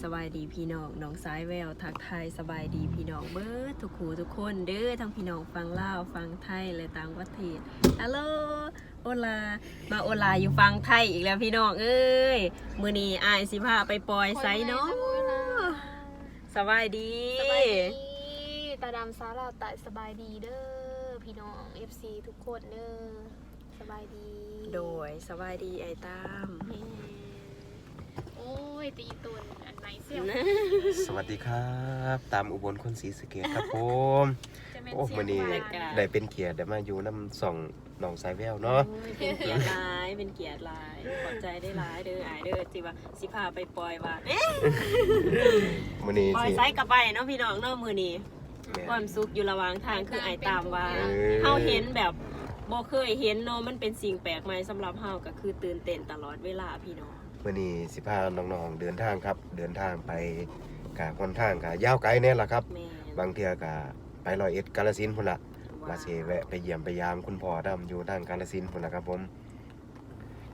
ສະບາຍດີພີ່ນ້ອງ ນ້ອງສາຍແວວ ທັກທາຍສະບາຍດີພີ່ນ້ອງເບິດທຸກຜູ້ທຸກຄົນເດີ ທັງພີ່ນ້ອງຝັ່ງລາວ ຝັ່ງໄທ ແລະ ຕ່າງປະເທດ. ຮາໂລ ໂອລາ ມາໂອລາຢູ່ຝັ່ງໄທອີກແລ້ວພີ່ນ້ອງເອີຍ. ມື້ນີ້ອ້າຍຊິພາໄປປ່ອຍໃສເນາະ? ສະບາຍດີ ສະບາຍດີ ຕາດຳສາວລາວໃຕ້ ສະບາຍດີເດີພີ່ນ້ອງ ເອັຟຊີ ທຸກຄົນເດີ. ສະບາຍດີ ໂດຍ ສະບາຍດີອ້າຍຕາມ. ແມ່ນ ໂອ້ຍ ແຕ່ອີ່ຕົນອັນໃໝ່ຊຽວ. ສະຫວັດດີຄັບ ຕາມອຸບົນຄົນສີສະເກດຄັບຜົມ. ໂອ້ ມື້ນີ້ໄດ້ເປັນກຽດໄດ້ມາຢູ່ນຳຊ່ອງນ້ອງສາຍແວວເນາະ. ໂອ້ຍ ເປັນກຽດຫຼາຍ ເປັນກຽດຫຼາຍ. ຂອບໃຈຫຼາຍໆເດີອ້າຍເດີ ທີ່ວ່າຊິພາໄປປ່ອຍວ່າ ເອີ ມື້ນີ້ຊິປ່ອຍໃສກໍໄປເນາະພີ່ນ້ອງເນາະ. ມື້ນີ້ ແມ່ນ ຄວາມສຸກຢູ່ລະຫວ່າງທາງ ຄືອ້າຍຕາມວ່າ ເອີ ເຮົາເຫັນແບບບໍ່ເຄີຍເຫັນເນາະ ມັນເປັນສິ່ງແປກໃໝ່ສຳລັບເຮົາ ກໍຄືຕື່ນເຕັ້ນຕະຫຼອດເວລາພີ່ນ້ອງ. ມື້ນີ້ຊິພານ້ອງໆເດີນທາງຄັບ ເດີນທາງໄປ ກະຫົນທາງກະຍາວໄກແດ່ລະຄັບ. ແມ່ນ ບາງເທື່ອກະໄປຮ້ອຍເອັດ ກາລະສິນພຸ້ນລະ ວ່າຊິແວະໄປຢ້ຽມໄປຢາມຄຸນພໍ່ນຳ ຢູ່ທາງກາລະສິນພຸ້ນລະຄັບຜົມ.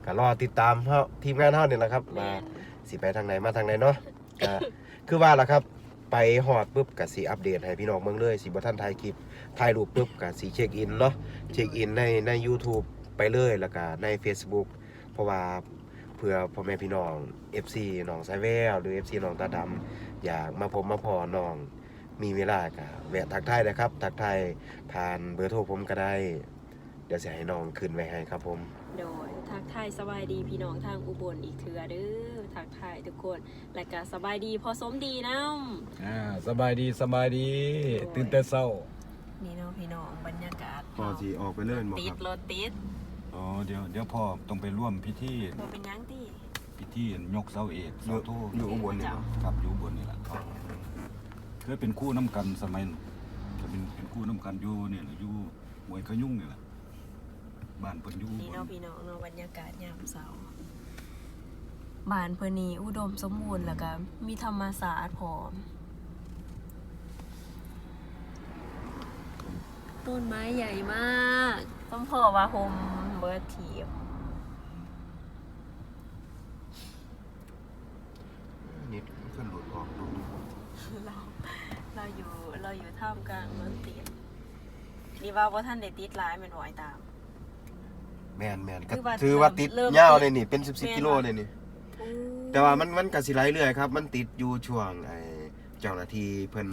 ກະລໍຕິດຕາມເຮົາ ທີມງານເຮົານີ້ລະຄັບ ແມ່ນ ວ່າຊິໄປທາງໃດມາທາງໃດເນາະ. ກະຄືວ່າລະຄັບ ໄປຮອດປຶບກະຊິອັບເດດໃຫ້ພີ່ນ້ອງເບິ່ງເລີຍ ຊິບໍ່ທັນຖ່າຍຄລິບ ຖ່າຍຮູບປຶບກະຊິເຊັກອິນເນາະ ເຊັກອິນໃນ ໃນຢູທູບໄປເລີຍ ແລ້ວກະໃນເຟສບຸກ ເພາະວ່າເພື່ອພໍ່ແມ່ພີ່ນ້ອງ ເອັຟຊີ ນ້ອງສາຍແວວ ຫຼື ເອັຟຊີ ນ້ອງຕາດຳ ຢາກມາພົບມາພໍ້ນ້ອງ ມີເວລາກະແວະທັກທາຍໄດ້ຄັບ ທັກທາຍຜ່ານເບີໂທຜົມກະໄດ້. ດຽວຊິໃຫ້ນ້ອງຂຶ້ນໄວ້ໃຫ້ຄັບຜົມ. ໂດຍ ທັກທາຍສະບາຍດີພີ່ນ້ອງທາງອຸບົນອີກເທື່ອເດີ ທັກທາຍທຸກຄົນ ແລະກະສະບາຍດີພໍ່ສົມດີນຳ. ອາ ສະບາຍດີ ສະບາຍດີ. ໂດຍ ຕື່ນແຕ່ເຊົ້າ. ນີ້ເນາະພີ່ນ້ອງ ບັນຍາກາດ ພໍ່ຊິອອກໄປເລີຍແມ່ນບໍ່ຄັບ? ຕິດ ລົດຕິດ. ອໍ ດຽວ ດຽວພໍ່ຕ້ອງໄປຮ່ວມພິທີ. ບໍ່ເປັນຫຍັງຕິ? ພິທີຍົກເສົາເອກ ເສົາໂທ ຢູ່ອຸບົນນີ້ບໍ່? ຄັບ ຢູ່ອຸບົນນີ້ລະ. ເຄີຍເປັນຄູນຳກັນສະໄໝ ເປັນ ເປັນຄູນຳກັນຢູ່ນີ້ລະ ຢູ່ ຫ້ວຍຂະຍຸງນີ້ລະ ບ້ານເພິ່ນຢູ່ອຸບົນ. ນີ້ເນາະພີ່ນ້ອງເນາະ ບັນຍາກາດຍາມເຊົ້າ ບ້ານເພິ່ນນີ້ອຸດົມສົມບູນ ແລ້ວກະມີທຳມະຊາດພ້ອມ. ຕົ້ນໄມ້ໃຫຍ່ມາກ ສົມພໍວ່າຮົ່ມເບີດທີບ. ເນັດມັນຄືຫຼຸດອອກ ລາວ ລາວຢູ່ ລາວຢູ່ທ່າມກາງລົດຕິດ. ນີ້ວ່າບໍ່ທັນໄດ້ຕິດຫຼາຍແມ່ນບໍ່ອ້າຍຕາມ? ແມ່ນໆ ກໍຖືວ່າຕິດຍາວເດ້ນີ້ ເປັນສິບໆກິໂລເດ້ນີ້. ແຕ່ວ່າມັນ ມັນກໍຊິໄຫຼເລື້ອຍຄັບ ມັນຕິດຢູ່ຊ່ວງ ໄອ້ ເຈົ້າໜ້າທີ່ເພິ່ນ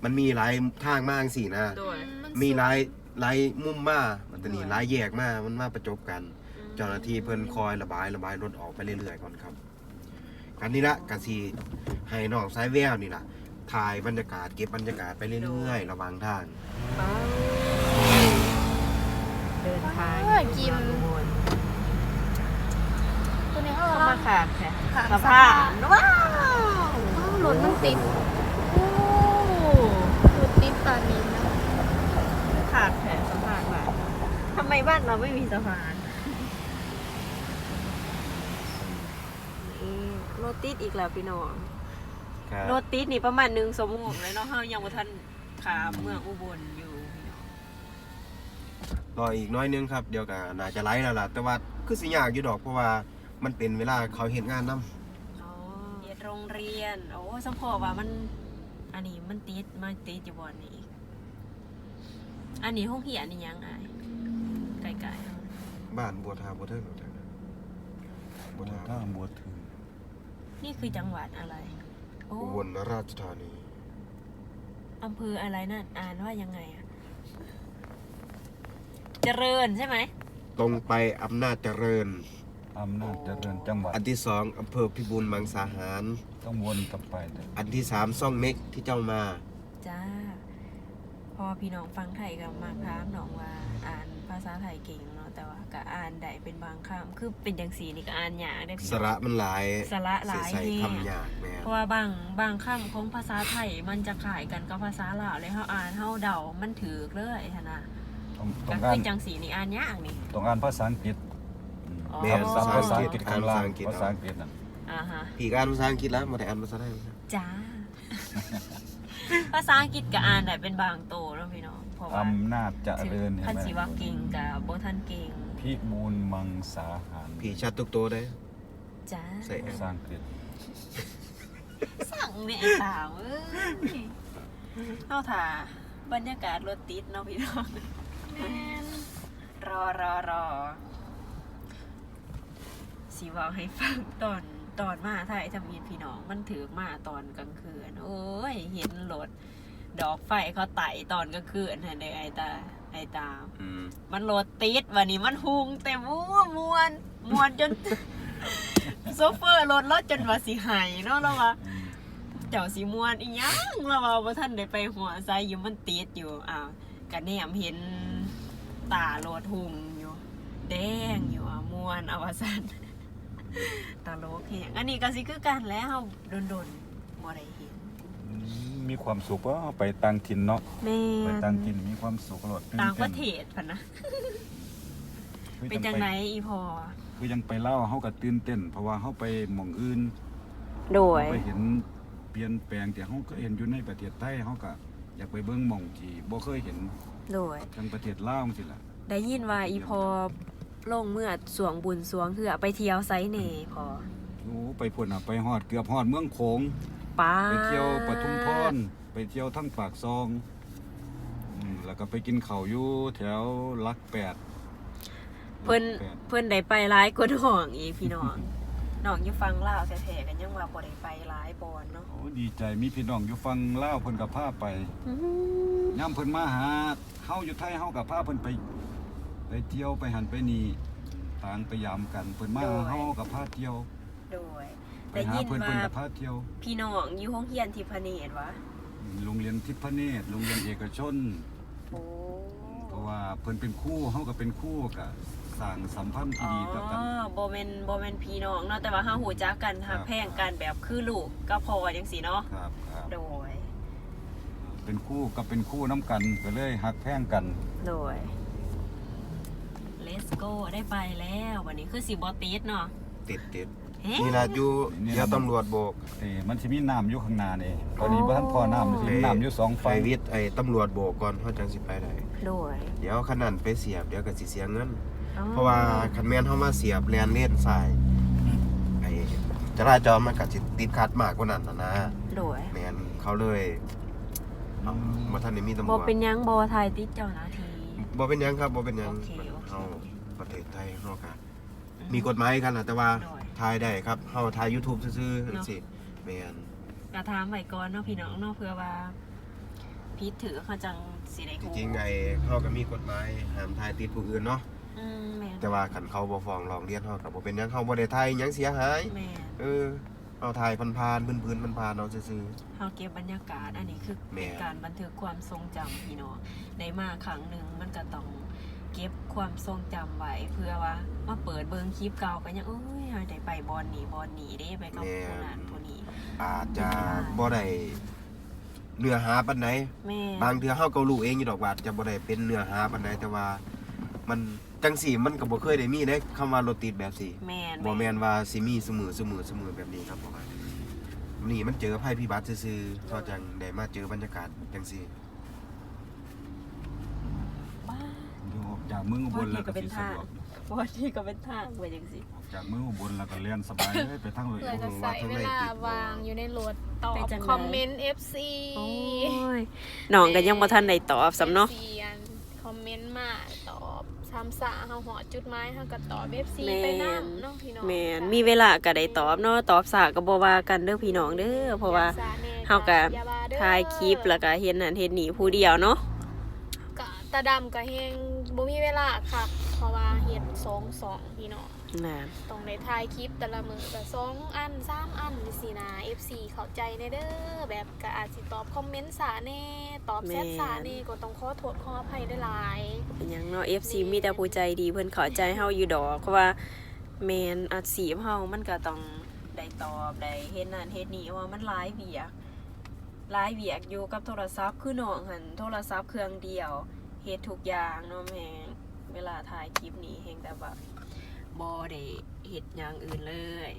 ມັນມີຫຼາຍທາງມາຈັ່ງຊີ້ນະ ໂດຍ ມີຫຼາຍ ຫຼາຍມຸມມາ ມັນຕະນີ້ຫຼາຍແຍກມາ ມັນມາປະຈົບກັນ. ອືມ ເຈົ້າໜ້າທີ່ເພິ່ນຄອຍລະບາຍ ລະບາຍລົດອອກໄປເລື້ອຍໆກ່ອນຄັບ. ກັນນີ້ລະ ກະຊິໃຫ້ນ້ອງສາຍແວວນີ້ລະ ຖ່າຍບັນຍາກາດ ເກັບບັນຍາກາດໄປເລື້ອຍໆ ລະຫວ່າງທາງ. ເດີນທາງຢູ່ເມືອງອຸບົນ ຕົວນີ້ເຮົາ ເຮົາມາຂ້າມແທ້ ຂ້າມສະພານ. ວ້າວ ລົດມັນຕິດ. ໂອ້ ລົດຕິດປານນີ້ນະ ຂ້າມແທ້ສະພານບ້ານເຮົາ. ທຳໄມບ້ານເຮົາໄມ່ມີສະພານ? ນີ້ ລົດຕິດອີກແລ້ວພີ່ນ້ອງ. ລົດຕິດນີ້ປະມານໜຶ່ງຊົ່ວໂມງແລ້ວເນາະ ເຮົາຍັງບໍ່ທັນຂ້າມເມືອງອຸບົນຢູ່ພີ່ນ້ອງ. ລໍອີກໜ້ອຍໜຶ່ງຄັບ ດຽວກໍໜ້າຈະໄຫຼແລ້ວລະ ແຕ່ວ່າຄືຊິຍາກຢູ່ດອກ ເພາະວ່າມັນເປັນເວລາເຂົາເຮັດງານນຳ. ອໍ ເຂດໂຮງຮຽນ. ໂອ້ ສະເພາະວ່າມັນ ອັນນີ້ມັນຕິດ ມາຕິດຢູ່ບ່ອນນີ້. ອັນນີ້ໂຮງຮຽນອີ່ຫຍັງອ້າຍ? ໃກ້ໆ ບ້ານບົວທາບົວເທິງ ບົວທາບົວເທິງ. ນີ້ຄືຈັງຫວັດອະໄລ? ໂອ້ ອຸບົນລາຊະທານີ. ອຳເພີອະໄລນັ້ນ ອ່ານວ່າຍັງໄງອະ? ຈະເລີນໃຊ່ໄໝ? ຕົງໄປອຳນາດຈະເລີນ. ອຳນາດຈະເລີນ ຈັງຫວັດ. ອັນທີສອງ ອຳເພີພິບູນມັງສາຫານ. ຕ້ອງວົນກັບໄປເດີ. ອັນທີສາມ ຊ່ອງເມັກທີ່ເຈົ້າມາ. ຈ້າ ເພາະວ່າພີ່ນ້ອງຝັ່ງໄທກໍມັກຖາມນ້ອງວ່າ ອ່ານພາສາໄທເກັ່ງເນາະ ແຕ່ວ່າກໍອ່ານໄດ້ເປັນບາງຄຳ ຄືເປັນຈັ່ງຊີ້ນີ້ກໍອ່ານຍາກເດ້ ສະຫຼະມັນຫຼາຍ ສະຫຼະຫຼາຍ ໃຊ້ຄຳຍາກ. ແມ່ນ ເພາະວ່າບາງ ບາງຄຳຂອງພາສາໄທມັນຈະຄ້າຍກັນກັບພາສາລາວ ແລ້ວເຮົາອ່ານເຮົາເດົາມັນຖືກເລີຍຫັ້ນນະ. ກໍຄືຈັ່ງຊີ້ນີ້ອ່ານຍາກນີ້ ຕ້ອງອ່ານພາສາອັງກິດ. ແມ່ນ ພາສາອັງກິດຂອງລາວ ພາສາອັງກິດນະ. ອາຮະ ພີ່ກໍອ່ານພາສາອັງກິດລະ ບໍ່ໄດ້ອ່ານພາສາໄທ. ຈ້າ ພາສາອັງກິດກໍອ່ານໄດ້ເປັນບາງໂຕເນາະພີ່ນ້ອງ ເພາະວ່າ ອຳນາດຈະເລີນ ຄັນຊິວ່າເກັ່ງກໍບໍ່ທັນເກັ່ງ. ພິບູນມັງສາຫານ ພີ່ຊັດທຸກໂຕເດ້. ຈ້າ ໃສ່ພາສາອັງກິດ. ສັ່งแหน่อ้ายตาวเอ้ย เฮาถ่าบรรยากาศรถติดเนาะพี่น้อง แม่น รอ รอ รอ สิเว้าให้ฟัง ตอน ตอนมาถ่ายทำอิฐพี่น้อง มันถืกมาตอนกลางคืน โอ้ย เห็นรถดอกไฟเขาไต่ตอนกลางคืนหั่นเด้ อ้ายตา อ้ายตาว อืม มันรถติด บัดนี้มันฮุ่งเต็ม โอ้ ม่วน ม่วนจน โชเฟอร์รถลาวจนว่าสิไห้เนาะ ลาวว่า อืม เจ้าสิม่วนอีหยัง ลาวว่า บ่ทันได้ไปฮอดไสอยู่ มันติดอยู่ อ้าว กะแนมเห็นตารถฮุ่งอยู่ แดงอยู่ อ้าว ม่วน เอาว่าซั่น ตลกแฮง อันนี้กะสิคือกันแหละ เฮาโดนๆ บ่ได้เห็น อืม มีความสุขบ่ ไปต่างถิ่นเนาะ แม่น ไปต่างถิ่นมีความสุขโลด ต่างประเทศพั้นนะ คือ เป็นจั่งใด๋อีพ่อ คือยังไปลาว เฮากะตื่นเต้น เพราะว่าเฮาไปหม่องอื่น โดย เฮาไปเห็นเปลี่ยนแปลงที่เฮาเคยเห็นอยู่ในประเทศไทย เฮากะอยากไปเบิ่งหม่องที่บ่เคยเห็น โดย จั่งประเทศลาวจั่งซี้ล่ะ ได้ยินว่าอีพ่อลงเมือช่วงบุญช่วงเฮือ ไปเที่ยวไสแหน่พ่อ โอ้ ไปพุ้นน่ะ ไปฮอด เกือบฮอดเมืองโขง ป๊าด ไปเที่ยวปทุมพร ไปเที่ยวทางปากซอง อืม แล้วกะไปกินข้าวอยู่แถวหลักแปด เพิ่น หลักแปด เพิ่นได้ไปหลายกว่าน้องอีกพี่น้อง น้องอยู่ฝั่งลาวแท้ๆ กะยังว่าบ่ได้ไปหลายบ่อนเนาะ โอ้ ดีใจ มีพี่น้องอยู่ฝั่งลาวเพิ่นกะพาไป อืม ยามเพิ่นมาหาเฮาอยู่ไทย เฮากะพาเพิ่นไป ไปเที่ยว ไปหั้นไปนี่ ตางไปยามกัน เพิ่นมาหาเฮา โดย เฮากะพาเที่ยว โดย ไปหาเพิ่น ได้ยินว่า เพิ่นกะพาเที่ยว พี่น้องอยู่โรงเรียนทิพเนตรหวา โรงเรียนทิพเนตร โรงเรียนเอกชน โอ้ เพราะว่าเพิ่นเป็นครู เฮากะเป็นครู กะสร้างสัมพันธ์ที่ดีต่อกัน อ๋อ บ่แม่น บ่แม่นพี่น้องเนาะ แต่ว่าเฮาฮู้จักกัน ครับ ฮักแพงกันแบบคือลูกกับพ่อจั่งซี้เนาะ ครับ ครับ โดย เป็นครูกับเป็นครูนำกัน กะเลยฮักแพงกัน โดย Let's go ได้ไปแล้ว บัดนี้คือสิบ่ติดเนาะ ติด ติด เฮ้ นี่ล่ะ อยู่ นี่ล่ะ เดี๋ยวตำรวจโบก เอ้ มันสิมีน้ำอยู่ข้างหน้านี่ ตอนนี้บ่ทันพ้อน้ำ สิมีน้ำอยู่สองฝั่ง ให้วิทย์ ไอ้ตำรวจโบกก่อน เฮาจั่งสิไปได้ โดย เดี๋ยวคันนั้นไปเสียบ เดี๋ยวกะสิเสียเงิน อ๋อ เพราะว่าคันแม่นเฮามาเสียบแล่นเลนซ้าย ไอ้จราจรมันกะสิติดขัดมากกว่านั้นน่ะนะ โดย แม่น เขาเลย อืม บ่ทันได้มีตำรวจ บ่เป็นหยัง บ่ถ่ายติดเจ้าหน้าที่ บ่เป็นหยังครับ บ่เป็นหยัง โอเค โอเค เฮาประเทศไทยเฮากะ อืม มีกฎหมายกันล่ะ แต่ว่า โดย ถ่ายได้ครับ เฮาถ่าย YouTube ซื่อๆ เนาะ จั่งซี้ แม่น กะถามไว้ก่อนเนาะพี่น้องเนาะ เผื่อว่าผิดถืก เฮาจั่งสิได้ฮู้ จริงๆ ไอ้ เฮากะมีกฎหมายห้ามถ่ายติดผู้อื่นเนาะ อืม แม่น แต่ว่าคันเขาบ่ฟ้องร้องเรียนเฮากะบ่เป็นหยัง เฮาบ่ได้ถ่ายหยังเสียหาย แม่น เออ เฮาถ่ายผ่านๆ พื้นๆ ผ่านๆ เอาซื่อๆ เฮาเก็บบรรยากาศ อันนี้คือ แม่น เป็นการบันทึกความทรงจำพี่น้อง ได้มาครั้งหนึ่งมันกะต้องเก็บความทรงจำไว้ เผื่อว่ามาเปิดเบิ่งคลิปเก่ากะยัง โอ๊ย เฮาได้ไปบ่อนนี้บ่อนนี้เด้ ไปกับ แม่น ผู้นั้นผู้นี้ อาจจะบ่ได้เนื้อหาปานใด แม่น บางเทื่อเฮากะฮู้เองอยู่ดอกว่าอาจจะบ่ได้เป็นเนื้อหาปานใด แต่ว่ามัน จั่งซี้มันกะบ่เคยได้มีเด้ คำว่ารถติดแบบซี้ แม่น บ่แม่นว่าสิมีซุมื้อ ซุมื้อ ซุมื้อแบบนี้ครับ เพราะว่านี่มันเจอภัยพิบัติซื่อๆ เฮาจั่งได้มาเจอบรรยากาศจั่งซี้ บ้า เดี๋ยวออกจากเมืองอุบลแล้วกะสิสะดวก บ่อนนี้กะเป็นทางไปจั่งซี้ ออกจากเมืองอุบลแล้วกะแล่นสบายเลย ไปทางร้อยเอ็ด เอื้อยกะใช้เวลาว่างอยู่ในรถตอบคอมเมนต์ เอฟซี โอ้ย น้องกะยังบ่ทันได้ตอบซ้ำเนาะ เอฟซี อัน คอมเมนต์มาตอบ ซ้ำซะ เฮาฮอดจุดหมาย เฮากะตอบ เอฟซี แม่น ไปนำเนาะพี่น้อง แม่น มีเวลากะได้ตอบเนาะ ตอบซ้ากะบ่ว่ากันเด้อพี่น้องเด้อ เพราะว่า เฮากะถ่ายคลิป แล้วกะเฮ็ดนั่นเฮ็ดนี่ผู้เดียวเนาะ กะตาดำกะแฮงบ่มีเวลาคัก เพราะว่าเฮ็ดสองช่องพี่น้อง น่ะ ต้องได้ถ่ายคลิปแต่ละมื้อกะสองอัน สามอันจั่งซี้นะ เอฟซี เข้าใจแหน่เด้อ แบบกะอาจสิตอบคอมเมนต์ซ้าแหน่ ตอบแชทซ้าแหน่ แม่น กะต้องขอโทษขออภัยหลายๆ เป็นหยังเนาะ เอฟซี แม่น มีแต่ผู้ใจดี เพิ่นเข้าใจเฮาอยู่ดอก เพราะว่าแม่นอาชีพเฮามันกะต้องได้ตอบ ได้เฮ็ดนั่นเฮ็ดนี่ เพราะว่ามันหลายเวียก หลายเวียกอยู่กับโทรศัพท์ คือน้องหั่นโทรศัพท์เครื่องเดียว เฮ็ดทุกอย่างเนาะ แม่น เวลาถ่ายคลิปนี่แฮ่งแบบว่าบ่ได้เฮ็ดอย่างอื่นเลย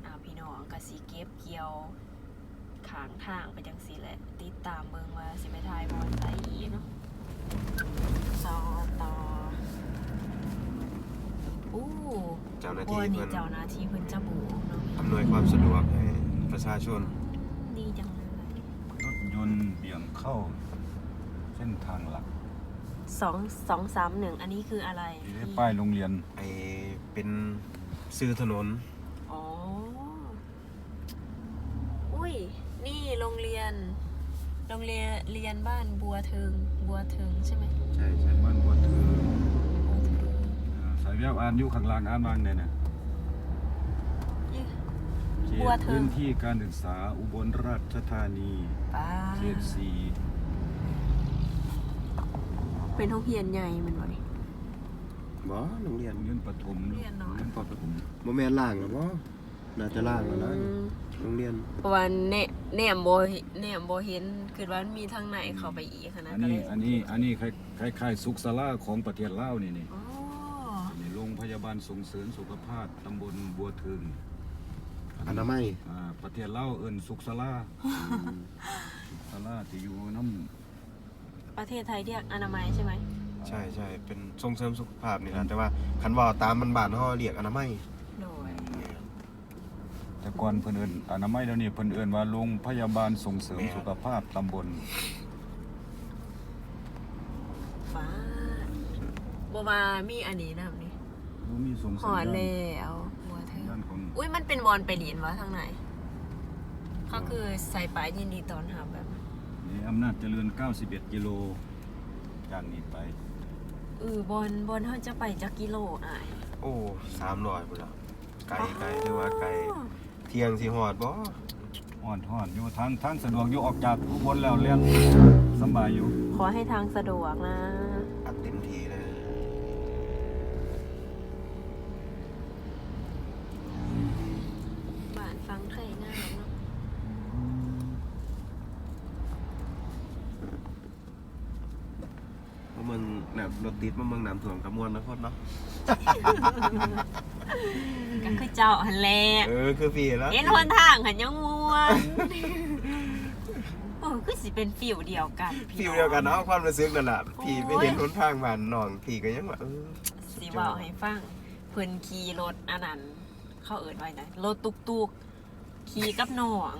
อ้าว พี่น้องกะสิเก็บเกี่ยวข้างทางไปจั่งซี้แหละ ติดตามเบิ่งว่าสิไปถ่ายบ่อนใสอีกเนาะ ต่อ ต่อ อู้ เจ้าหน้าที่เพิ่น บ่อนนี้เจ้าหน้าที่เพิ่นจะโบกเนาะ อำนวยความสะดวกให้ ປະຊາຊົນ. ດີຈັງເລີຍ. ລົດຍົນບ່ຽງເຂົ້າເສັ້ນທາງຫຼັກ. ສອງ ສອງສາມໜຶ່ງ ອັນນີ້ຄືອະໄລ? ນີ້ເດ້ ປ້າຍໂຮງຮຽນ. ໄອ້ ເປັນຊື່ຖະໜົນ. ອໍ. ອຸ້ຍ ນີ້ໂຮງຮຽນ ໂຮງຮຽນ ຮຽນບ້ານບົວເທິງ ບົວເທິງໃຊ່ໄໝ? ໃຊ່ ໃຊ່ ບ້ານບົວເທິງ ບົວເທິງ. ອາ ສາຍແວວອ່ານຢູ່ຂ້າງລ່າງ ອ່ານວ່າຈັ່ງໃດນະ? ເຂດພື້ນທີ່ການສຶກສາອຸບົນລາຊະທານີ ເຂດສີ່. ເປັນໂຮງຮຽນໃຫຍ່ແມ່ນບໍ່ນີ້? ບໍ່ ໂຮງຮຽນ ໂຮງຮຽນປະຖົມ ໂຮງຮຽນນ້ອຍ ໂຮງຮຽນປະຖົມ. ບໍ່ແມ່ນລ່າງລະບໍ່? ໜ້າຈະລ່າງແລ້ວນະ ໂຮງຮຽນ. ເພາະວ່າແນ ແນມບໍ່ ແນມບໍ່ເຫັນ ຄິດວ່າມັນມີທາງໃນເຂົ້າໄປອີກຫັ້ນນະ. ອັນນີ້ ອັນນີ້ ອັນນີ້ຄ້າຍໆ ສຸກສາລາຂອງປະເທດລາວນີ້ ນີ້. ອໍ ນີ້ໂຮງພະຍາບານສົ່ງເສີມສຸຂະພາບຕຳບົນບົວເທິງ ອະນາໄມ ອາ ປະເທດລາວເອີ້ນສຸກສາລາ. ອືມ ສຸກສາລາທີ່ຢູ່ນຳ ປະເທດໄທຮຽກອະນາໄມໃຊ່ໄໝ? ໃຊ່ໆ ເປັນສົ່ງເສີມສຸຂະພາບນີ້ແຫຼະ ແຕ່ວ່າຄັນເວົ້າຕາມບ້ານໆ ເຮົາຮຽກອະນາໄມ. ໂດຍ. ແຕ່ກ່ອນເພິ່ນເອີ້ນອະນາໄມ ດຽວນີ້ເພິ່ນເອີ້ນວ່າໂຮງພະຍາບານສົ່ງເສີມສຸຂະພາບຕຳບົນ. ຟ້າ ບໍ່ວ່າມີອັນນີ້ນຳນີ້ ບໍ່ມີສອງສັນຍານ. ຮອດແລ້ວ ຫົວເທີ. ສັນຍານຂອງ ອຸ້ຍ ມັນເປັນບ່ອນໄປຫຼິ້ນບໍ່ທາງໃນ? ເຂົາຄືໃສ່ປ້າຍຍິນດີຕ້ອນຮັບແບບ ນີ້ອຳນາດຈະເລີນ ເກົ້າສິບເອັດກິໂລຈາກນີ້ໄປ. ເອີ ບ່ອນ ບ່ອນເຮົາຈະໄປຈັກກິໂລອ້າຍ? ໂອ້ ສາມຮ້ອຍພຸ້ນລະ. ໄກ ໄກ ຖືວ່າໄກ. ທ່ຽງຊິຮອດບໍ່? ຮອດ ຮອດຢູ່. ທາງ ທາງສະດວກຢູ່ ອອກຈາກອຸບົນແລ້ວແລ່ນສະບາຍຢູ່. ຂໍໃຫ້ທາງສະດວກນະ. ອັດເຕັມທີ່ເລີຍ. ບ້ານຝັ່ງໄທງາມເນາະ. ມາເບິ່ງນ້ຳ ລົດຕິດ ມາເບິ່ງນ້ຳຖ້ວມກະມ່ວນນະຄົນເນາະ. ກະຄືເຈົ້າຫັ້ນແຫຼະ. ເອີ ຄືພີ່ລະ ເຫັນຫົນທາງຫັ້ນຍັງມ່ວນ. ໂອ້ ຄືຊິເປັນຟີວດຽວກັນ ຟີວດຽວກັນເນາະ ຄວາມຮູ້ສຶກນັ້ນລະ. ພີ່ໄປເຫັນຫົນທາງບ້ານນ້ອງ ພີ່ກະຍັງວ່າ ເອີ ຊິເວົ້າໃຫ້ຟັງ ເພິ່ນຂີ່ລົດອັນນັ້ນ ເຂົາເອີ້ນວ່າຫຍັງ ລົດຕຸກໆ ຂີ່ກັບນ້ອງ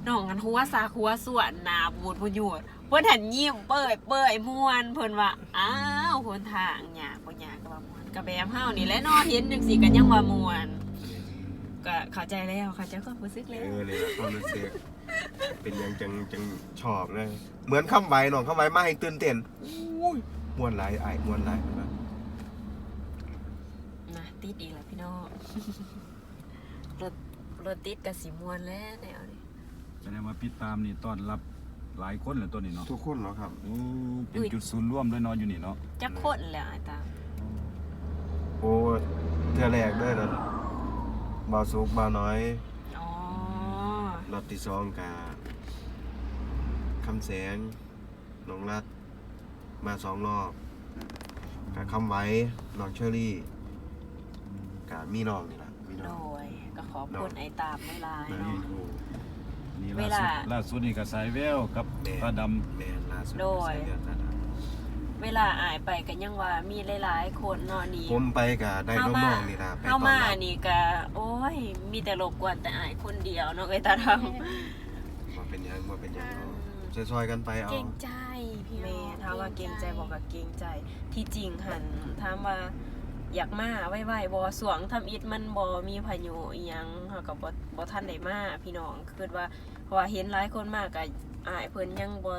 ນ້ອງຫັ້ນຫົວຊາກຫົວສ່ວນ ໜ້າບູດບໍ່ຍູດ ເພິ່ນຫັ້ນຍິ້ມເປີ້ຍໆ ມ່ວນ. ເພິ່ນວ່າ ອ້າວ ຫົນທາງຍາກບໍ່ຍາກກະວ່າມ່ວນ ກະແບບເຮົານີ້ແຫຼະເນາະ ເຫັນຈັ່ງຊີ້ກະຍັງວ່າມ່ວນ. ກະເຂົ້າໃຈແລ້ວ ເຂົ້າໃຈຄວາມຮູ້ສຶກແລ້ວ. ເອີ ນີ້ແຫຼະຄວາມຮູ້ສຶກ ເປັນຫຍັງຈັ່ງ ຈັ່ງຊອບເລີຍ. ເໝືອນຄຳໄຫວ ນ້ອງຄຳໄຫວມາແຮງຕື່ນເຕັ້ນ. ໂອ້ຍ ມ່ວນຫຼາຍອ້າຍ ມ່ວນຫຼາຍ ເພິ່ນວ່າ. ນະ ຕິດອີກແລ້ວພີ່ນ້ອງ. ລົດ ລົດຕິດກະຊິມ່ວນແຫຼະແນວນີ້. ສະແດງວ່າປິດຕາມນີ້ຕ້ອນຮັບຫຼາຍຄົນແຫຼະຕົວນີ້ເນາະ. ທຸກຄົນເນາະຄັບ. ໂອ້ ເປັນຈຸດສູນລວມເລີຍເນາະ ຢູ່ນີ້ເນາະ. ຈັກຄົນແລ້ວອ້າຍຕາມ? ໂອ້ ເທື່ອແລກເດີ ນັ້ນ ບ່າວສຸກ ບ່າວນ້ອຍ. ອໍ ລອບທີສອງກະ ຄຳແສງ ນ້ອງລັດ ມາສອງລອບ ກະຄຳໄຫວ ນ້ອງເຊີຣີ ກະມີນ້ອງນີ້ລະ ມີນ້ອງ. ໂດຍ ກະຂອບຄຸນອ້າຍຕາມຫຼາຍໆເນາະ. ນີ້ ເວລາ ລ່າສຸດນີ້ກະສາຍແວວກັບຕາດຳ. ແມ່ນ ລ່າສຸດ ໂດຍ ສາຍແວວຕາດຳ. ເວລາອ້າຍໄປກະຍັງວ່າມີຫຼາຍໆຄົນເນາະນີ້. ຜົມໄປກະໄດ້ນ້ອງໆນີ້ລະ ໄປຕ້ອນຮັບ. ເຮົາມານີ້ກະ ໂອ້ຍ ມີແຕ່ລົບກວນແຕ່ອ້າຍຄົນດຽວເນາະ ເອື້ອຍຕາດຳ. ບໍ່ເປັນຫຍັງ ບໍ່ເປັນຫຍັງ. ອືມ ຊ່ອຍໆກັນໄປເອົາ. ເກງໃຈພີ່ນ້ອງ. ແມ່ນ ຖາມວ່າເກງໃຈບໍ່ ກະເກງໃຈ. ທີ່ຈິງຫັ້ນ ຖາມວ່າຢາກມາໄວໆບໍ່ ຊ່ວງທຳອິດມັນບໍ່ມີພາຍຸອີ່ຫຍັງ ເຮົາກະບໍ່ ບໍ່ທັນໄດ້ມາພີ່ນ້ອງ. ຄຶດວ່າ ເພາະວ່າເຫັນຫຼາຍຄົນມາກະ ອ້າຍເພິ່ນຍັງບໍ່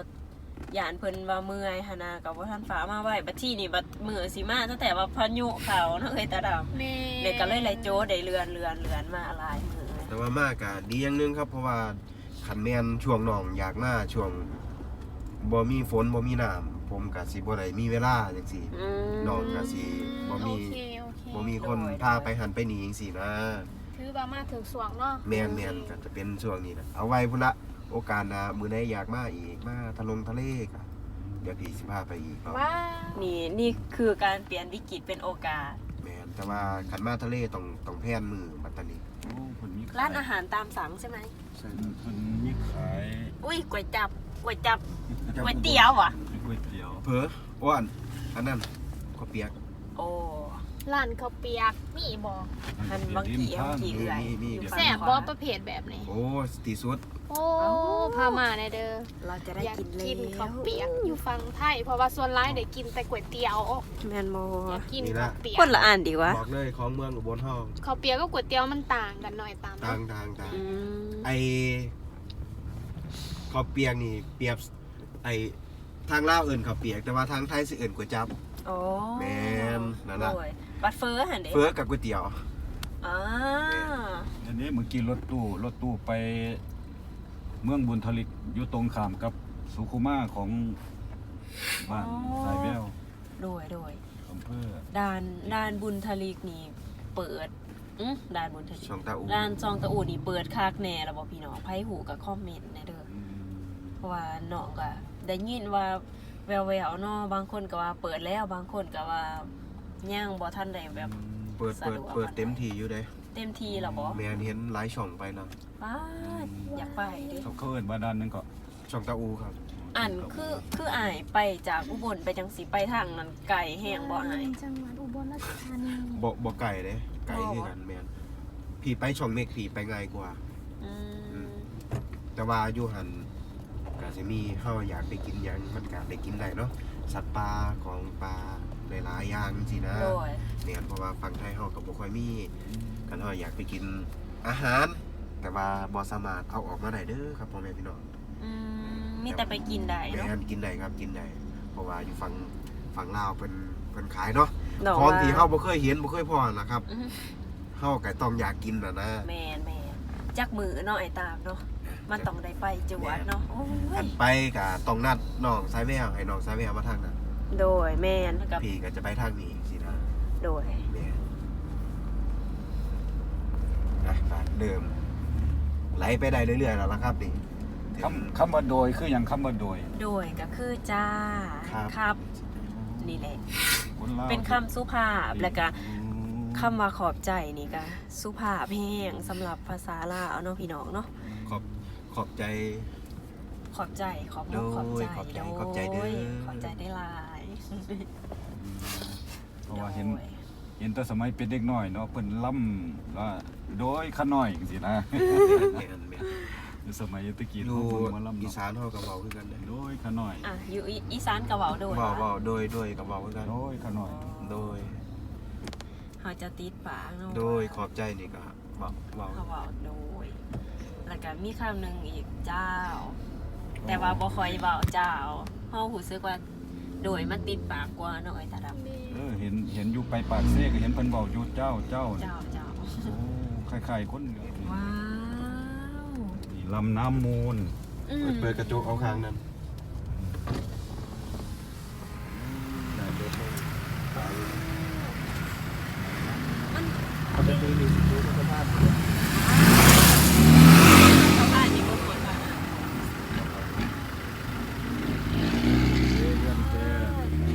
ຢ້ານເພິ່ນວ່າເມື່ອຍຫັ້ນນະ ກະບໍ່ທັນຟ້າວມາໄວ. ບັດທີນີ້ ບັດມື້ຊິມາ ແຕ່ວ່າພາຍຸເຂົ້າເນາະ ເອື້ອຍຕາດຳ. ແມ່ນ ແລ້ວກະເລີຍໄດ້ໂຈະ ໄດ້ເລື່ອນ ເລື່ອນ ເລື່ອນມາຫຼາຍມື້. ແຕ່ວ່າມາກະດີຢ່າງໜຶ່ງຄັບ ເພາະວ່າ ຄັນແມ່ນຊ່ວງນ້ອງຢາກມາ ຊ່ວງບໍ່ມີຝົນ ບໍ່ມີນ້ຳ ຜົມກະຊິບໍ່ໄດ້ມີເວລາຈັ່ງຊີ້. ອືມ ນ້ອງກະຊິບໍ່ມີ ໂອເຄ ໂອເຄ ບໍ່ມີຄົນພາໄປຫັ້ນໄປນີ້ຈັ່ງຊີ້ນະ. ຖືວ່າມາຖືກຊ່ວງເນາະ. ແມ່ນໆ ກະຈະເປັນຊ່ວງນີ້ລະ ເອົາໄວ້ພຸ້ນລະ ໂອກາດໜ້າ ມື້ໃດຢາກມາອີກ ມາທະລົງທະເລກະ ດຽວພີ່ຊິພາໄປອີກເນາະ. ນີ້ ນີ້ຄືການປ່ຽນວິກິດເປັນໂອກາດ. ແມ່ນ ແຕ່ວ່າຄັນມາທະເລຕ້ອງ ຕ້ອງແພນມື້ບັດຕານີ້. ໂອ້ ເພິ່ນມີຂາຍ ຮ້ານອາຫານຕາມສັ່ງໃຊ່ໄໝ? ໃຊ່ ເພິ່ນມີຂາຍ ອຸ້ຍ ກ໋ວຍຈັບ ກ໋ວຍຈັບ ກ໋ວຍຕຽວຫວາ? ກ໋ວຍຕຽວ ເຜີ ໂອ້ ອັນ ອັນນັ້ນ ເຂົ້າປຽກ. ໂອ້ ຮ້ານເຂົ້າປຽກມີບໍ່? ອັນບາງທີເຮົາຂີ້ເອື້ອຍ ມີ ມີ ມີ ຢູ່ຝັ່ງຂວາ ແຊບບໍ່ປະເພດແບບນີ້? ໂອ້ ທີ່ສຸດ. ໂອ້ ເອົ້າ ພາມາແດ່ເດີ ເຮົາຈະໄດ້ກິນແລ້ວ ຢາກກິນເຂົ້າປຽກຢູ່ຝັ່ງໄທ ເພາະວ່າສ່ວນຫຼາຍໄດ້ກິນແຕ່ກ໋ວຍຕຽວ. ແມ່ນບໍ່? ຢາກກິນເຂົ້າປຽກ. ຄົນລະອັນດີກວ່າ ບອກເລີຍ ຂອງເມືອງອຸບົນເຮົາ ເຂົ້າປຽກກັບກ໋ວຍຕຽວມັນຕ່າງກັນໜ້ອຍຕາມ. ຕ່າງ ຕ່າງ ຕ່າງ. ອືມ ໄອ້ເຂົ້າປຽກນີ້ປຽບ ໄອ້ ທາງລາວເອີ້ນເຂົ້າປຽກ ແຕ່ວ່າທາງໄທຊິເອີ້ນກ໋ວຍຈັບ. ອໍ ແມ່ນ ນັ້ນລະ. ໂດຍ ບັດເຝີຫັ້ນເດ? ເຝີກັບກ໋ວຍຕຽວ. ອາ ແມ່ນ. ອັນນີ້ເມື່ອກີ້ລົດຕູ້ ລົດຕູ້ໄປເມືອງບຸນທະລິກ ຢູ່ຕົງຂ້າມກັບສຸຂຸມາຂອງບ້ານ ອໍ ສາຍແວວ. ໂດຍ ໂດຍ ອຳເພີ ດ່ານ ດ່ານບຸນທະລິກນີ້ເປີດ ອື ດ່ານບຸນທະລິກ ຊ່ອງຕາອູ ດ່ານຊ່ອງຕາອູນີ້ເປີດຄັກແນ່ລະບໍ່ພີ່ນ້ອງ? ໃຜຮູ້ກະຄອມເມັນແນ່ເດີ. ອືມ ເພາະວ່ານ້ອງກະໄດ້ຍິນວ່າແວ່ວໆເນາະ ບາງຄົນກະວ່າເປີດແລ້ວ ບາງຄົນກະວ່າຍັງບໍ່ທັນໄດ້ແບບ ອືມ ເປີດ ເປີດ ເປີດເຕັມທີ່ຢູ່ເດ້. ເຕັມທີ່ລະບໍ່? ແມ່ນ ເຫັນຫຼາຍຊ່ອງໄປນະ. ປ້າດ ອືມ ຢາກໄປເດ້. ເຂົາ ເຂົາເອີ້ນວ່າດ່ານຫຍັງເກາະ? ຊ່ອງຕາອູຄັບ. ອັນ ຄື ຄືອ້າຍໄປຈາກອຸບົນໄປຈັ່ງຊີ້ ໄປທາງນັ້ນໄກແຮງບໍ່ອ້າຍ? ຈັງຫວັດອຸບົນລາຊະທານີ. ບໍ່ ບໍ່ໄກເດ້ ໄກຄືກັນ. ແມ່ນ ພີ່ໄປຊ່ອງເມັກ ພີ່ໄປງ່າຍກວ່າ. ອືມ ອືມ ແຕ່ວ່າຢູ່ຫັ້ນກະຊິມີ ເຮົາຢາກໄປກິນຫຍັງ ມັນກະໄດ້ກິນໄດ້ເນາະ ສັດປ່າ ຂອງປ່າ ຫຼາຍໆຢ່າງຈັ່ງຊີ້ນະ. ໂດຍ ແມ່ນ ເພາະວ່າຝັ່ງໄທເຮົາກະບໍ່ຄ່ອຍມີ. ອືມ ຄັນເຮົາຢາກໄປກິນ ອາຫານ ແຕ່ວ່າບໍ່ສາມາດເອົາອອກມາໄດ້ເດີຄັບ ພໍ່ແມ່ພີ່ນ້ອງ. ອືມ ມີແຕ່ໄປກິນໄດ້ເນາະ. ແມ່ນ ກິນໄດ້ຄັບ ກິນໄດ້ ເພາະວ່າຢູ່ຝັ່ງ ຝັ່ງລາວເພິ່ນ ເພິ່ນຂາຍເນາະ ຂອງທີ່ເຮົາບໍ່ເຄີຍເຫັນ ບໍ່ເຄີຍພໍ້ຫັ້ນລະຄັບ. ອືຮຶ ເຮົາກະຕ້ອງຢາກກິນຫັ້ນນະ. ແມ່ນໆ ຈັກມື້ເນາະ ໄອ້ຕາມເນາະ ມັນຕ້ອງໄດ້ໄປຈວດເນາະ. ໂອ້ຍ ຄັນໄປກະຕ້ອງນັດນ້ອງສາຍແວວ ໃຫ້ນ້ອງສາຍແວວມາທາງນັ້ນ. ໂດຍ ແມ່ນ ພີ່ກະຈະໄປທາງນີ້. ຊີ້ນະ. ໂດຍ ແມ່ນ ນະ ກະເລີ່ມໄຫຼໄປໄດ້ເລື້ອຍໆແລ້ວລະຄັບນີ້. ຄຳ ຄຳວ່າໂດຍຄືຫຍັງ? ຄຳວ່າໂດຍ ໂດຍກະຄືຈ້າ ຄັບ ຄັບ ນີ້ແຫຼະ ເປັນຄຳສຸພາບ. ອືມ ແລ້ວກະ ອືມ ຄຳວ່າຂອບໃຈນີ້ກະສຸພາບແຮງສຳລັບພາສາລາວເນາະ ພີ່ນ້ອງເນາະ. ຂອບ ຂອບໃຈ ຂອບໃຈ ຂອບ ໂດຍ ຂອບໃຈ ຂອບໃຈ ໂດຍ ຂອບໃຈເດີ ຂອບໃຈຫຼາຍໆ. ອືມ ເພາະວ່າເຫັນ ໂດຍ ເຫັນແຕ່ສະໄໝເປັນເດັກນ້ອຍເນາະ ເພິ່ນລຳວ່າ ໂດຍຂະນ້ອຍ ຈັ່ງຊີ້ນະ. ແມ່ນໆ ແມ່ນ ແມ່ນ ແຕ່ສະໄໝແຕ່ກີ້ ຢູ່ເຮົາເບິ່ງໝໍລຳເນາະ ອີສານເຮົາກະເວົ້າຄືກັນເດ້ ໂດຍຂະນ້ອຍ. ອ່ະ ຢູ່ອີ ອີສານກະເວົ້າໂດຍ ເວົ້າ ເວົ້າໂດຍ ໂດຍກະເວົ້າຄືກັນ ໂດຍຂະນ້ອຍ ໂດຍ. ເຮົາຈະຕິດປາກເນາະ ໂດຍ ຂອບໃຈນີ້ກະ ເວົ້າ ເວົ້າ ເຮົາເວົ້າໂດຍ ແລ້ວກະມີຄຳໜຶ່ງອີກ ເຈົ້າ ແຕ່ວ່າບໍ່ຄ່ອຍເວົ້າເຈົ້າ ເຮົາຮູ້ສຶກວ່າໂດຍມັນຕິດປາກກວ່າເນາະ ອ້າຍຕາດຳ. ເອີ ເຫັນ ເຫັນຢູ່ໄປປາກເຊກະເຫັນເພິ່ນເວົ້າຢູ່ ເຈົ້າ ເຈົ້າ ເຈົ້າ ເຈົ້າ. ໂອ້ ຄ້າຍໆຄົນເໜືອ. ວ້າວ ນີ້ລຳນ້ຳມູນ. ອືມ ເປີດ ເປີດກະຈົກເອົາຂ້າງນັ້ນ.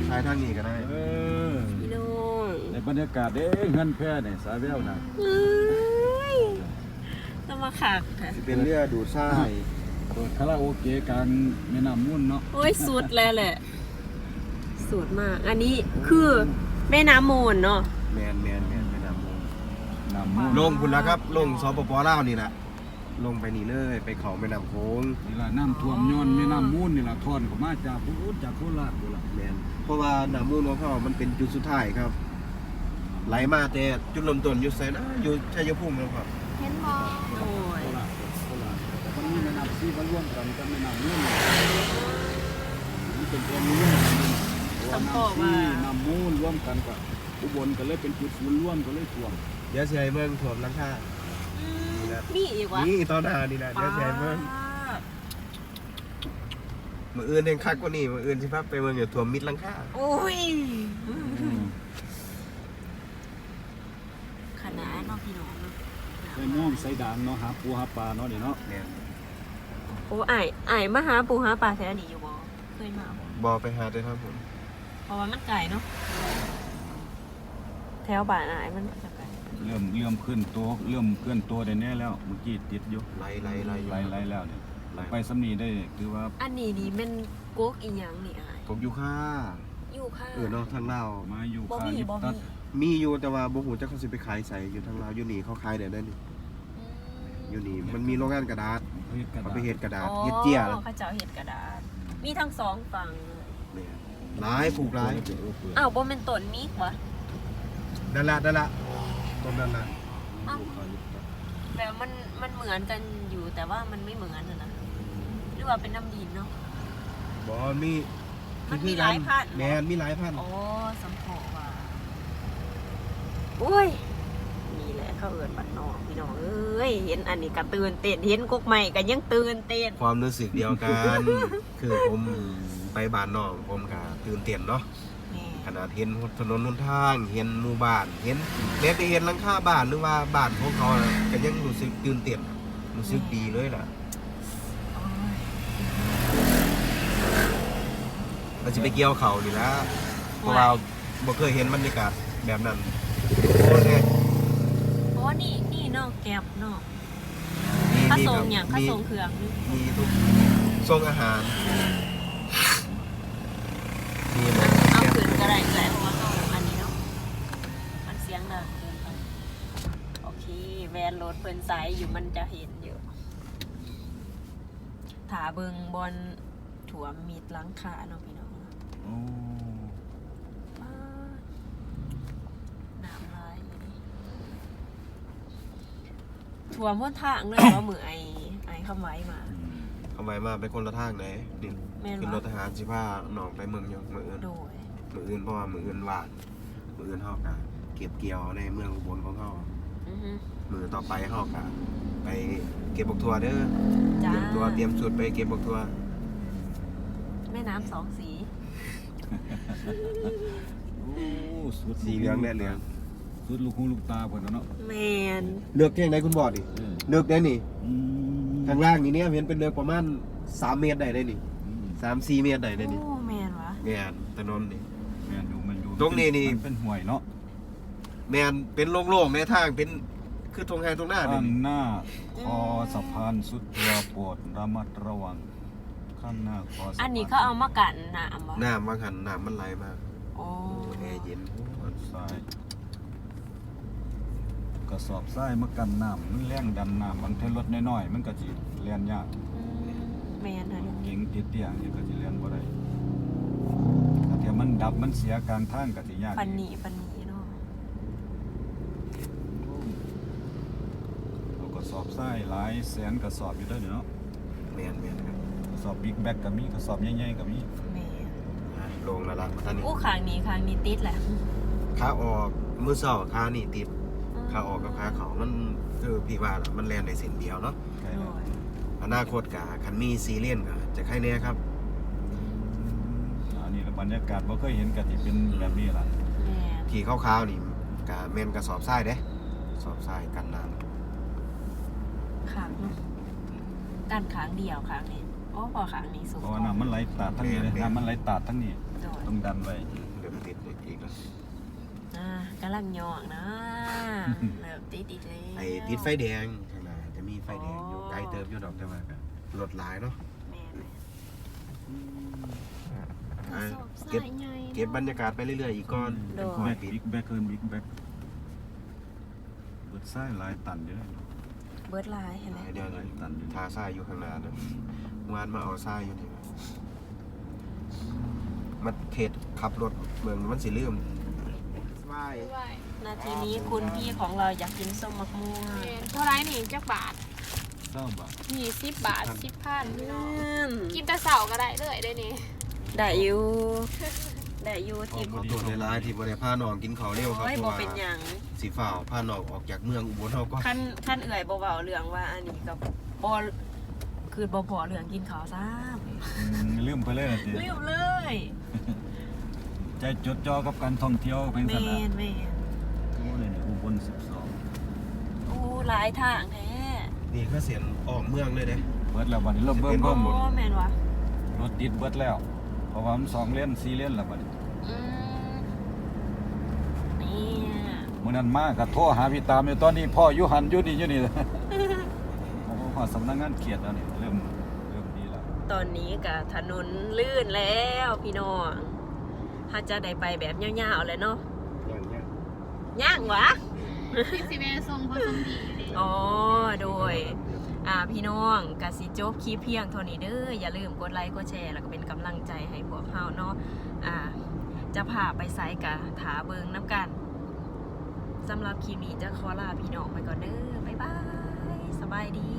ຖ່າຍທາງນີ້ກະໄດ້. ເອີ ພີ່ນ້ອງ ໄດ້ບັນຍາກາດເດ້ ເຮືອນແພນີ້ ສາຍແວວນະ. ເອີຍ ລະມາຄັກແທ້ ຊິເປັນເຮືອດູດຊາຍ ເປີດຄາຣາໂອເກະກາງແມ່ນ້ຳມູນເນາະ. ໂອ້ຍ ສຸດແລ້ວແຫຼະ ສຸດມາກ. ອັນນີ້ຄືແມ່ນ້ຳມູນເນາະ. ແມ່ນໆໆ ແມ່ນ້ຳມູນ ນ້ຳມູນ ລົງພຸ້ນລະຄັບ ລົງ ສປປ ລາວນີ້ລະ ລົງໄປນີ້ເລີຍ ໄປເຂົ້າແມ່ນ້ຳໂຂງ. ນີ້ລະ ນ້ຳຖ້ວມຍ້ອນແມ່ນ້ຳມູນນີ້ລະ ຖ້ອນເຂົ້າມາຈາກພຸ້ນ ຈາກໂຄລາດພຸ້ນລະ. ແມ່ນ ເພາະວ່ານ້ຳມູນຂອງເຮົາມັນເປັນຈຸດສຸດທ້າຍຄັບ ໄຫຼມາແຕ່ຈຸດເລີ່ມຕົ້ນຢູ່ໃສນະ ຢູ່ໄຊຍະພູມແມ່ນບໍ່? ເຫັນບໍ່? ໂດຍ ໂຄລາດ ໂຄລາດ ແຕ່ມັນມີແມ່ນ້ຳຊີມາລວມກັນກັບແມ່ນ້ຳມູນ ມັນເປັນແຜ່ນໜຶ່ງ. ເພາະວ່ານ້ຳຊີ ນ້ຳມູນລວມກັນກະ ອຸບົນກະເລີຍເປັນຈຸດສູນລວມ ກະເລີຍຖ້ວມ. ດຽວຊິໃຫ້ເບິ່ງຖ້ວມຫຼັງຄາ. ອືມ ມີອີກຫວະ? ມີຕໍ່ໜ້ານີ້ນະ ດຽວຊິໃຫ້ເບິ່ງ. ມື້ອື່ນແຮ່ງຄັກກວ່ານີ້ ມື້ອື່ນຊິພາໄປເບິ່ງຢູ່ຖ້ວມມິດຫຼັງຄາ. ໂອ້ຍ ອືມ ຂະໜາດເນາະ ພີ່ນ້ອງເນາະ ໃສ່ມ່ວງໃສ່ດາງເນາະ ຫາປູຫາປາເນາະນີ້ເນາະ. ແມ່ນ ໂອ້ ອ້າຍ ອ້າຍມາຫາປູຫາປາແຖວນີ້ຢູ່ບໍ່? ເຄີຍມາບໍ່? ບໍ່ ໄປຫາແຕ່ທາງພຸ້ນ ເພາະວ່າມັນໄກເນາະ ແຖວບ້ານອ້າຍມັນຈະໄກ. ເລີ່ມ ເລີ່ມເຄື່ອນໂຕ ເລີ່ມເຄື່ອນໂຕໄດ້ແດ່ແລ້ວ ເມື່ອກີ້ຕິດຢູ່ ໄຫຼ ໄຫຼ ໄຫຼ ໄຫຼແລ້ວນີ້ ໄປສ່ຳນີ້ໄດ້ຖືວ່າ. ອັນນີ້ນີ້ແມ່ນກົກອີ່ຫຍັງນີ້ອ້າຍ? ກົກຢູຄາ. ຢູຄາ ເອີເນາະ ທາງລາວ ມາຢູຄາລິບຕັສ. ມີຢູ່ ແຕ່ວ່າບໍ່ຮູ້ຈັກເຂົາຊິໄປຂາຍໃສ. ຢູ່ທາງລາວ ຢູ່ນີ້ເຂົາຂາຍໄດ້ເດ້ນີ້. ອືມ ຢູ່ນີ້ມັນມີໂຮງງານກະດາດ ເຂົາເຮັດກະດາດ ເຂົາໄປເຮັດກະດາດ ອໍ ເຮັດເຈ້ຍລະ ເຂົາເຈົ້າເຮັດກະດາດ ມີທັງສອງຝັ່ງ. ແມ່ນ ຫຼາຍ ປູກຫຼາຍ. ເອີ ເອີ ເອີ ອ້າວ ບໍ່ແມ່ນຕົ້ນມີກບໍ? ນັ້ນລະ ນັ້ນລະ ຕົ້ນນັ້ນລະ. ອ້າວ ແບບມັນ ມັນເໝືອນກັນຢູ່ ແຕ່ວ່າມັນໄມ່ເໝືອນຫັ້ນນະ ຫຼືວ່າເປັນນ້ຳດິນເນາະ? ບໍ່ ມີ ມັນມີຫຼາຍພັນ. ແມ່ນ ມີຫຼາຍພັນ. ອໍ ສຳເພາະວ່າ ໂອ້ຍ ນີ້ແຫຼະເຂົາເອີ້ນບ້ານນອກ ພີ່ນ້ອງເອີຍ. ເຫັນອັນນີ້ກະຕື່ນເຕັ້ນ ເຫັນກົກໄມ້ກະຍັງຕື່ນເຕັ້ນ. ຄວາມຮູ້ສຶກດຽວກັນ ຄືຜົມໄປບ້ານນ້ອງ ຜົມກະຕື່ນເຕັ້ນເນາະ. ແມ່ນ ຂະໜາດເຫັນຖະໜົນຫົນທາງ ເຫັນໝູ່ບ້ານ ເຫັນ ແມ້ແຕ່ເຫັນຫຼັງຄາບ້ານ ຫຼືວ່າບ້ານຂອງເຂົາ ກະຍັງຮູ້ສຶກຕື່ນເຕັ້ນ ຮູ້ສຶກດີເລີຍລະ. ໂອ້ຍ ວ່າຊິໄປກ່ຽວເຂົ້ານີ້ລະ ໂອ້ຍ ເພາະວ່າບໍ່ເຄີຍເຫັນບັນຍາກາດແບບນັ້ນ. ໂອ້ຍ ໂອ້ ນີ້ ນີ້ເນາະ ແກັບເນາະ. ມີ ຂາສົ່ງຫຍັງ? ມີ ຂາສົ່ງເຄື່ອງ ມີທຸກ ສົ່ງອາຫານ. ມີໝົດ. ເອົາຂຶ້ນກະໄດ້ເອື້ອຍ ເພາະວ່າເຮົາອັນນີ້ເນາະ ມັນສຽງດັງເກີນໄປ. ໂອເຄ ແວ່ນລົດເພິ່ນໃສ່ຢູ່ ມັນຈະເຫັນຢູ່. ຖ້າເບິ່ງບ່ອນຖ້ວມມິດຫຼັງຄາເນາະ ພີ່ນ້ອງ. ໂອ້ ປາດ ນ້ຳຫຼາຍອີ່ຫຼີ. ຖ້ວມຫົນທາງເລີຍບໍ່? ມື້ໄອ້ ໄອ້ຄຳໄວມາ ອືມ ຄຳໄວມາໄປຄົນລະທາງໃດ໋ນີ້. ແມ່ນ ຂຶ້ນລົດທະຫານຊິພານ້ອງໄປເມືອງຍອງມື້ອື່ນ. ໂດຍ ມື້ອື່ນ ເພາະວ່າມື້ອື່ນວ່າງ ມື້ອື່ນເຮົາກະເກັບກ່ຽວໃນເມືອງອຸບົນຂອງເຮົາ. ອືຮຶ ມື້ຕໍ່ໄປເຮົາກະໄປເກັບບັກຖົ່ວເດີ. ຈ້າ ຕຽມຕົວ ຕຽມຊຸດໄປເກັບບັກຖົ່ວ. ແມ່ນ້ຳສອງສີ. ໂອ້ ສຸດ ສີເຫຼືອງແລະເຫຼືອງ ສຸດລູກຫູລູກຕາເພິ່ນນະເນາະ. ແມ່ນ ເລິກແຮງໃດ໋ຄຸນບອດນີ້. ເອີ ເລິກໄດ໋ນີ້. ອືມ ຂ້າງລ່າງນີ້ແນມເຫັນເປັນເລິກປະມານສາມເມດໄດ້ເດ້ນີ້. ອືມ ສາມສີ່ເມດໄດ້ເດ້ນີ້. ໂອ້ ແມ່ນຫວາ? ແມ່ນ ຖະໜົນນີ້. ແມ່ນຢູ່ ແມ່ນຢູ່ ຕົງນີ້ນີ້ ມັນເປັນຫ້ວຍເນາະ. ແມ່ນ ເປັນໂລ່ງໆ ໃນທາງເປັນຄືທົ່ງໄຮ່ທົ່ງນາເດ້ນີ້. ຂ້າງໜ້າ ອືມ ຂໍສະພານສຸດຕົວ ໂປດລະມັດລະວັງ. ຂ້າງໜ້າຂໍສະພານ ອັນນີ້ເຂົາເອົາມາກັ້ນນ້ຳບໍ? ນ້ຳວ່າງຫັ້ນ ນ້ຳມັນໄຫຼມາ. ໂອ້ ແອເຢັນ. ໂອ້ ຊ້າຍ ກະສອບຊາຍມາກັ້ນນ້ຳ ມັນແຮງດັນນ້ຳ ບາງເທື່ອລົດນ້ອຍໆ ມັນກະຊິແລ່ນຍາກ. ອືມ ແມ່ນຫັ້ນ ເກັງເຕ້ຍໆ ຈັ່ງຊີ້ກະຊິແລ່ນບໍ່ໄດ້. ຖ້າເທື່ອມັນດັບ ມັນເສຍກາງທາງກະຊິຍາກ. ປານນີ້ ປານນີ້ເນາະ. ໂອ້ ເອົາກະສອບຊາຍຫຼາຍແສນກະສອບຢູ່ເດີນີ້ເນາະ. ແມ່ນໆ ກະສອບບິກແບັກກະມີ ກະສອບໃຫຍ່ໆກະມີ. ແມ່ນ ອ່າ ໂລ່ງແລ້ວລະ ມາທາງນີ້. ໂອ້ ຂ້າງນີ້ ຂ້າງນີ້ຕິດແຫຼະ. ຂາອອກມື້ເຊົ້າ ຂານີ້ຕິດ. ອືມ ຂາອອກກັບຂາເຂົ້າ ມັນຄືພີ່ວ່າລະ ມັນແລ່ນໄດ້ເສັ້ນດຽວເນາະ. ໂດຍ ອະນາຄົດກະ ຄັນມີສີ່ເລນກະຈະໄຄແດ່ຄັບ. ອືມ ອັນນີ້ລະບັນຍາກາດບໍ່ເຄີຍເຫັນກະຊິເປັນແບບນີ້ລະ. ແມ່ນ ທີ່ຂາວໆນີ້ກະແມ່ນກະສອບຊາຍເດ້ ສອບຊາຍກັນນ້ຳ. ຄັກເນາະ ອືມ ກັນຂ້າງດຽວ ຂ້າງນີ້. ໂອ້ ເພາະຂ້າງນີ້ສູງ ເພາະວ່ານ້ຳມັນໄຫຼຕາດທາງນີ້ເດ້. ແມ່ນໆ ນ້ຳມັນໄຫຼຕາດທາງນີ້. ໂດຍ ຕ້ອງດັນໄວ້. ເລີ່ມຕິດອີກແລ້ວ. ອ່າ ກຳລັງຍ່ອງນະ ເລີ່ມຕິດອີກແລ້ວ. ໄອ້ຕິດໄຟແດງຂ້າງໜ້າ ຈະມີໄຟແດງຢູ່. ອໍ ໄກເຕີບຢູ່ດອກ ແຕ່ວ່າກະລົດຫຼາຍເນາະ. ແມ່ນ ອືມ ອ່າ ເກັບ ເກັບບັນຍາກາດໄປເລື້ອຍໆອີກກ່ອນ. ໂດຍ ຄ່ອຍປິດ. ບິກແບັກ ເອີ້ນບິກແບັກ. ເບິດຊາຍຫຼາຍຕັນຢູ່ເດ້. ເບິດຫຼາຍຫັ້ນແຫຼະ. ຫຼາຍເດ້ ຫຼາຍຕັນຢູ່. ຖ້າຊາຍຢູ່ຂ້າງໜ້າເດີ ວານມາເອົາຊາຍຢູ່ນີ້. ມາເທສຂັບລົດເບິ່ງ ມັນຊິລືມ. ສະບາຍ. ນາທີນີ້ຄຸນພີ່ຂອງເຮົາຢາກກິນສົ້ມໝາກມ່ວງ. ແມ່ນ ເທົ່າໃດນີ້? ຈັກບາດ? ຊາວບາດ. ນີ້ສິບບາດ ສິບພັນ ພີ່ນ້ອງ. ອືມ ກິນແຕ່ເຊົ້າກະໄດ້ເລີຍເດ້ນີ້. ໄດ້ຢູ່ ໄດ້ຢູ່. ທິບ ຂໍໂທດຫຼາຍໆທີ່ບໍ່ໄດ້ພານ້ອງກິນເຂົ້າເລັວຄັບ. ໂອ້ຍ ບໍ່ເປັນຫຍັງ. ຊິຟ້າວພານ້ອງອອກຈາກເມືອງອຸບົນເຮົາກ່ອນ. ຄັນ ຄັນເອື້ອຍບໍ່ເວົ້າເລື່ອງວ່າອັນນີ້ກະບໍ່ ຄືບໍ່ພໍ້ເລື່ອງກິນເຂົ້າຊ້ຳ. ອືມ ລືມໄປເລີຍຕິ? ລືມເລີຍ. ໃຈຈົດຈ່ອກັບການທ່ອງທ່ຽວເປັນຊັ້ນລະ. ແມ່ນ ແມ່ນ. ໂອ້ ນີ້ອຸບົນສິບສອງ. ໂອ້ ຫຼາຍທາງແທ້. ນີ້ຄືເສັ້ນອ້ອມເມືອງເລີຍເດ້. ເບິດແລ້ວບາດນີ້ ເລີ່ມເບິ່ງ. ໂອ້ ແມ່ນຫວາ? ລົດຕິດເບິດແລ້ວ ເພາະວ່າມັນສອງເລນ ສີ່ເລນແລ້ວບາດນີ້. ອືມ ນີ້ ມື້ນັ້ນມາກະໂທຫາພີ່ຕາມຢູ່ ຕອນນີ້ພໍ້ຢູ່ຫັ້ນຢູ່ນີ້ ຢູ່ນີ້. ໂອ້ ຮອດສຳນັກງານເຂດແລ້ວນີ້ ເລີ່ມ ເລີ່ມດີແລ້ວ. ຕອນນີ້ກະຖະໜົນລື່ນແລ້ວພີ່ນ້ອງ. ເຮົາຈະໄດ້ໄປແບບຍາວໆແລ້ວເນາະ. ຍັງ ຍັງ ຫຍັງຫວາ? ຄິດຊິແວ່ສົ່ງພໍ່ສົມດີເດ້. ອໍ ໂດຍ ອ່າ ພີ່ນ້ອງ ກະຊິຈົບຄລິບພຽງເທົ່ານີ້ເດີ. ຢ່າລືມກົດໄລ ກົດແຊ ແລ້ວກໍເປັນກຳລັງໃຈໃຫ້ພວກເຮົາເນາະ. ອ່າ ຈະພາໄປໃສກະຖ້າເບິ່ງນຳກັນ. ສຳລັບຄລິບນີ້ຈະຂໍລາພີ່ນ້ອງໄປກ່ອນເດີ. ບາຍບາຍ ສະບາຍດີ.